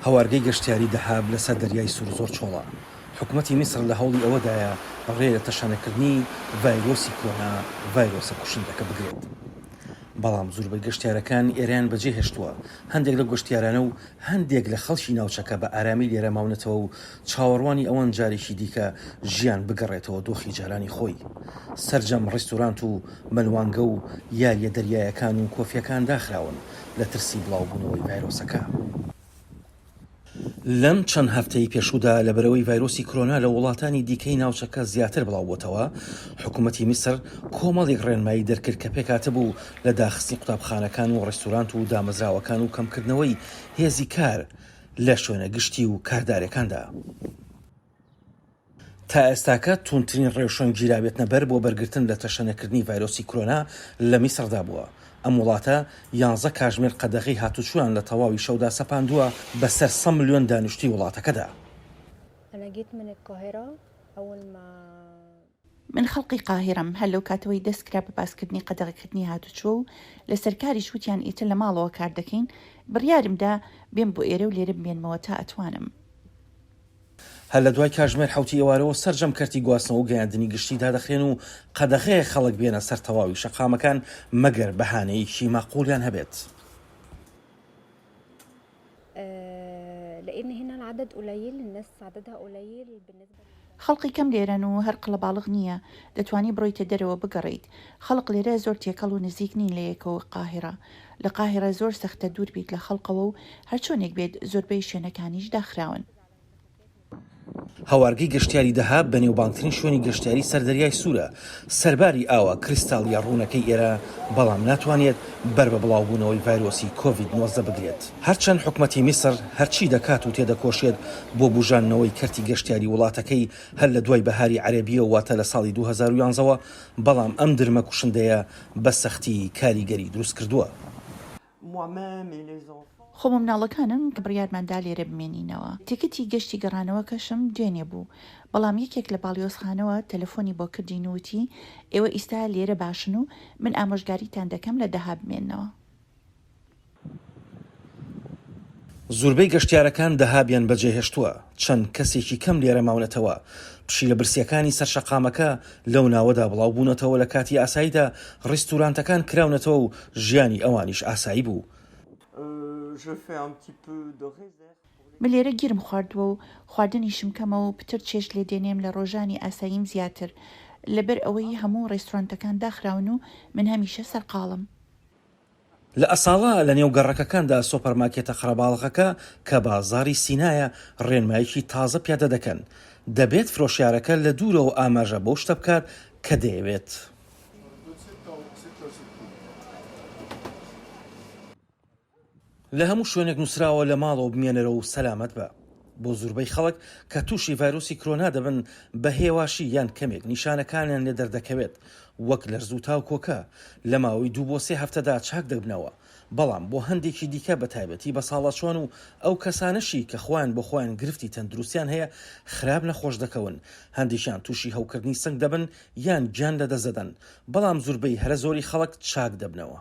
هەوارگەی گەشتیاری دەهاب لەسەر دەریای سوور زۆر چۆڵە. حکومەتی میسر لە هەوڵی ئەوەدایە ڕێ لە تەشەنەکردنی ڤایرۆسی کرۆنا، ڤایرۆسە کوشندەکە بگرێت. بەڵام زوربەی گەشتیارەکان ئێرەیان بەجێهێشتووە، هەندێک لەو گەشتیارانە و هەندێک لە خەڵکی ناوچەکە بە ئارامی لێرە ماونەتەوە و چاوەڕوانی ئەوەن جارێکی دیکە ژیان بگەڕێتەوە دۆخی جارانی خۆی. سەرجەم ڕیستورانت و مەلوانگە و یارییە دەریایەکان و کۆفییەکان داخراون لە ترسی بڵاوبوونەوەی ڤایرۆسەکە. لەم چەند هەفتەی پێشوودا لەبەرئەوەی ڤایرۆسی کرۆنا لە وڵاتانی دیکەی ناوچەکە زیاتر بڵاوبووەتەوە، حکومەتی میسر کۆمەڵێک ڕێنمایی دەرکرد کە پێکهاتبوو لە داخستنی قوتابخانەکان و ڕیستورانت و دامەزراوەکان و کەمکردنەوەی هێزی کار لە شوێنە گشتی و کاردارەکاندا. تا ئێستاکە توندترین ڕێوشوێن گیرابێتنە بەر بۆ بەرگرتن لە تەشەنەکردنی ڤایرۆسی کرۆنا لە میسڕدا بووە، ئەم وڵاتە یانزە کاژمێر قەدەغەی هاتوچۆیان لە تەواوی شەودا سەپاندووە بەسەر سە ملیۆن دانیشتووی وڵاتەکەدا. من خەڵقی قاهیرەم، هەر لەو کاتەوەی دەست کرا بە باسکردنی قەدەغەکردنی هاتوچۆ و لەسەر کاریش وتیان ئیتر لە ماڵەوە کار دەکەین، بڕیارم دا بێم بۆ ئێرە و لێرە بمێنمەوە تا ئەتوانم. هەر لە دوای کاژمێر حەوتی ئێوارەوە سەرجەم کەرتی گواستنەوە و گەیاندنی گشتی دادەخرێن و قەدەغەیە خەڵک بێنە سەر تەواوی شەقامەکان مەگەر بەهانەیەکی ماقوڵیان هەبێت. خەڵقی کەم لێرەن و هەر قەڵەباڵغ نییە، دەتوانی بڕۆیتە دەرەوە بگەڕێیت، خەڵق لێرە زۆر تێکەڵ و نزیک نین لە یەکەوە قاهیڕە لە قاهیڕە زۆر سەختە دوور بیت لە خەڵقەوە و هەرچۆنێک بێت زۆربەی شوێنەکانیش داخراون. هەوارگەی گەشتیاری دەهاب بەنێوبانگترین شوێنی گەشتیاری سەر دەریای سوورە، سەرباری ئاوە کریستاڵییە ڕوونەکەی ئێرە، بەڵام ناتوانێت بەر بە بڵاوبوونەوەی ڤایرۆسی کۆڤید 19 بگرێت. هەرچەند حکومەتی میسر هەرچی دەکات و تێدەکۆشێت بۆ بوژاندنەوەی کەرتی گەشتیاری وڵاتەکەی هەر لە دوای بەهاری عەرەبییەوە واتە لە ساڵی 2011 وە، بەڵام ئەم درمە کوشندەیە بە سەختی کاریگەری دروستکردووە. خۆم و مناڵەکانم کە بڕیارمان دا لێرە بمێنینەوە. تیکتی گەشتی گەڕانەوەکەشم دوێنێ بوو، بەڵام یەکێک لە باڵیۆزخانەوە تەلەفۆنی بۆ کردین و وتی ئێوە ئیستا لێرە باشن و من ئامۆژگاریتان دەکەم لە دەهاب بمێننەوە. زوربەی گەشتیارەکان دەهابیان بەجێهێشتووە، چەند کەسێکی کەم لێرە ماونەتەوە، پشیلە برسییەکانی سەر شەقامەکە لەو ناوەدا بڵاوبوونەتەوە لە کاتی ئاساییدا ڕیستورانتەکان کراونەتەوە و ژیانی ئەوانیش ئاسایی بوو. من لێرە گیرم خواردووە و خواردنیشم کەمە و پتر چێژ لێ دێنێم لە ڕۆژانی ئاساییم زیاتر، لەبەر ئەوەی هەموو ڕێستورانتەکان داخراون و من هەمیشە سەرقاڵم. لە ئەساڵە لە نێو گەڕەکەکاندا سۆپەرماکێتە قەرەباڵغەکە کە بازاڕی سینایە ڕێنمایەکی تازە پیادە دەکەن، دەبێت فرۆشیارەکە لە دوورەوە ئاماژە بەو شتە بکات کە دەیەوێت. لە هەموو شوێنێک نووسراوە لە ماڵەوە بمێنەرەوە و سەلامەت بە. بۆ زوربەی خەڵک کە تووشی ڤایرۆسی کرۆنا دەبن بە هێواشی یان کەمێک نیشانەکانیان لێ دەردەکەوێت وەک لەرز و تا و کۆکە لە ماوەی دوو بۆ سێ هەفتەدا چاک دەبنەوە بەڵام بۆ هەندێکی دیکە بە تایبەتی بەساڵاچوان و ئەو کەسانەشی کە خۆیان بۆ خۆیان گرفتی تەندروستیان هەیە خراپ نەخۆش دەکەون هەندێکیان تووشی هەوکردنی سنگ دەبن یان گیان لەدەست دەدەن بەڵام زوربەی هەرە زۆری خەڵک چاک دەبنەوە.